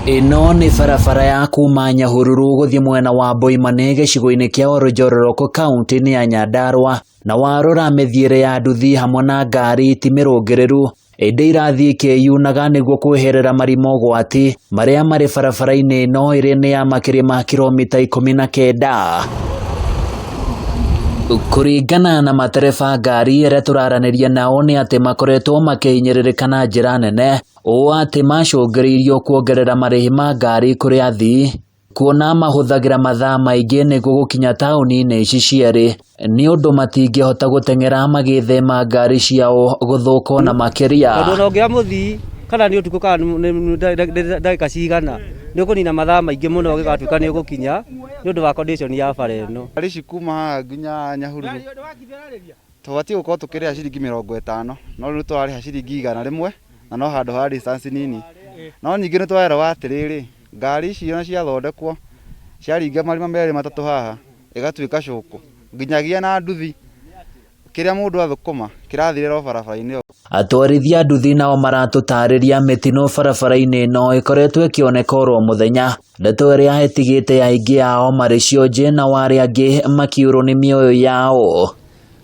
Ĩno nĩ barabara ya kuma Nyahururu gũthiĩ mwena wa Boimane gĩcigo-inĩ kĩa Oronjororoko kaunti-inĩ ya Nyandarua, na warora mĩthiĩre ya nduthi hamwe na ngari ti mĩrũngĩrĩru, ĩndĩ irathiĩ ikĩyunaga nĩguo kweherera marima ũgwati marĩa marĩ barabara-inĩ ĩno ĩrĩa nĩ ya makĩria ma kiromita 19. Kũringana na matereba ngari arĩa tũraranĩria nao nĩ atĩ makoretwo makĩhinyĩrĩrĩka na njĩra nene ũũ atĩ macũngĩrĩirio kuongerera marĩhi ma ngari kũrĩ athii kuona mahũthagĩra mathaa maingĩ nĩguo gũkinya taũni-inĩ ici cierĩ nĩ ũndũ matingĩhota gũteng'era magĩthema ngari ciao gũthũka ona makĩria. Tondũ ona ũngĩoya mũthii kana nĩ ũtukũ kana nĩ ndagĩka cigana, nĩ ũkũnina mathaa maingĩ mũno ũgĩgatuĩka nĩ ũgũkinya nĩ ũndũ wa condition ya bara ĩno. Ngari ici kuma haha nginya Nyahururu tũbatiĩ gũkorwo tũkĩrĩha ciringi 50, no rĩu tũrarĩha ciringi 100 na no handũ ha distance nini. No ningĩ nĩ tũrerwo atĩrĩrĩ, ngari ici ona ciathondekwo ciaringa marima merĩ matatũ haha ĩgatuĩka cũkũ, nginyagia na nduthi kĩrĩa mũndũ athũkũma kĩrathirĩra o barabara-inĩ ĩyo. Atwarithia nduthi nao maratũtarĩria mĩtino barabara-inĩ ĩno ĩkoretwo ĩkĩoneka oro mũthenya, ndeto ĩrĩa ĩtigĩte aingĩ ao marĩ cionje nao arĩa angĩ makĩũrwo nĩ mĩoyo yao.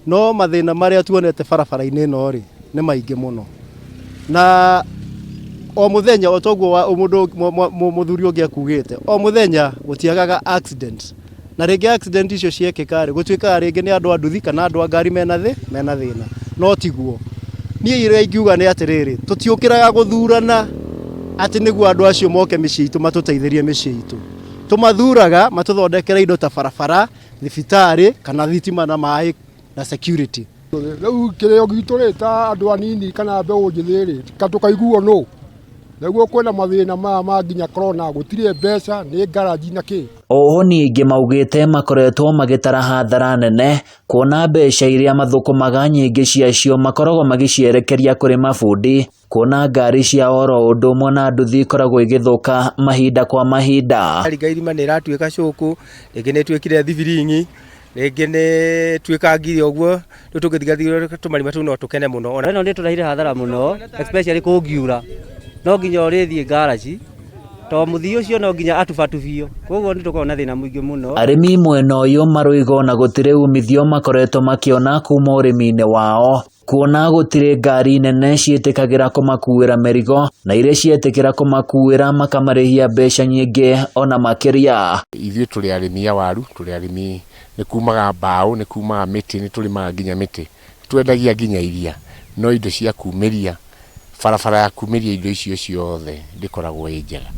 No mathĩna marĩa tuonete barabara-inĩ ĩno rĩ, nĩ maingĩ mũno. Na o mũthenya o toguo mũndũ mũthuri ũngĩ akugĩte, o mũthenya gũtiagaga accident. Na rĩngĩ accident icio ciekĩka rĩ, gũtuĩkaga rĩngĩ nĩ andũ a nduthi kana andũ a ngari mena mena thĩna. No tiguo. Niĩ iria ingiuga nĩ atĩrĩrĩ, tũtiũkĩraga gũthurana atĩ nĩguo andũ acio moke mĩciĩ itũ matũteithĩrie mĩciĩ itũ. Tũmathuraga matũthondekere indo ta barabara, thibitarĩ kana thitima na maĩ na security. Rĩu kĩrĩo gitũ rĩ ta andũ anini kana mbeũ njĩthĩ rĩ, ka tũkaiguo nũ? Nĩguo kwĩna mathĩna maya ma nginya corona, gũtirĩ mbeca, nĩ ngaraji na kĩ. Oho ningĩ maugĩte makoretwo magĩtara hathara nene kuona mbeca iria mathũkũmaga nyingĩ ciacio makoragwo magĩcierekeria kũrĩ mabundi kuona ngari cia oro ũndũ ũmwe na nduthi ikoragwo igĩthũka mahinda kwa mahinda. Ringa irima nĩ ĩratuĩka cũkũ, rĩngĩ nĩ ĩtuĩkire thibiring'i, rĩngĩ nĩ ĩtuĩkangire ũguo, rĩu tũngĩthigathigĩrwo tũmarima tũu no tũkene mũno. Ĩno nĩ ĩtũreheire hathara mũno especially kũngiura, no nginya ũrĩthiĩ ngaraji, tondũ mũthii ũcio no nginya atubatubio, koguo nĩ tũkoragwo na thĩna mũingĩ mũno. Arĩmi mwena ũyũ maroiga ona gũtirĩ umithio makoretwo makĩona kuma ũrĩmi-inĩ wao kuona gũtirĩ ngari nene ciĩtĩkagĩra kũmakuĩra mĩrigo na iria cietĩkĩra kũmakuĩra makamarĩhia mbeca nyingĩ ona makĩria. Ithuĩ tũrĩ arĩmi a waru, tũrĩ arĩmi, nĩ kumaga mbaũ, nĩ kumaga mĩtĩ, nĩ tũrĩmaga nginya mĩtĩ, twendagia nginya iria, no indo cia kumĩria, barabara ya kumĩria indo icio ciothe ndĩkoragwo ĩ njega.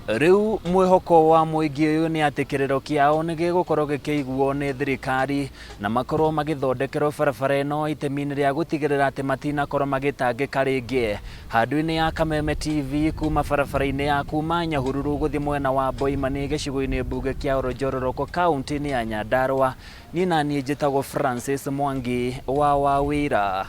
Rĩu mwĩhoko wa mũingĩ ũyũ nĩ atĩ kĩrĩro kĩao nĩ gĩgũkorwo gĩkĩiguo nĩ thirikari na makorwo magĩthondekerwo barabara ĩno itemi-inĩ rĩa gũtigĩrĩra atĩ matinakorwo magĩtangĩka rĩngĩ. Handũ-inĩ ya Kameme TV kuma barabara-inĩ ya kuma Nyahururu gũthiĩ mwena wa Boimani gĩcigo-inĩ mbunge kĩa Oronjororoko kaunti-inĩ ya Nyandarua, niĩ naniĩ njĩtagwo Francis Mwangi wa Wawĩra.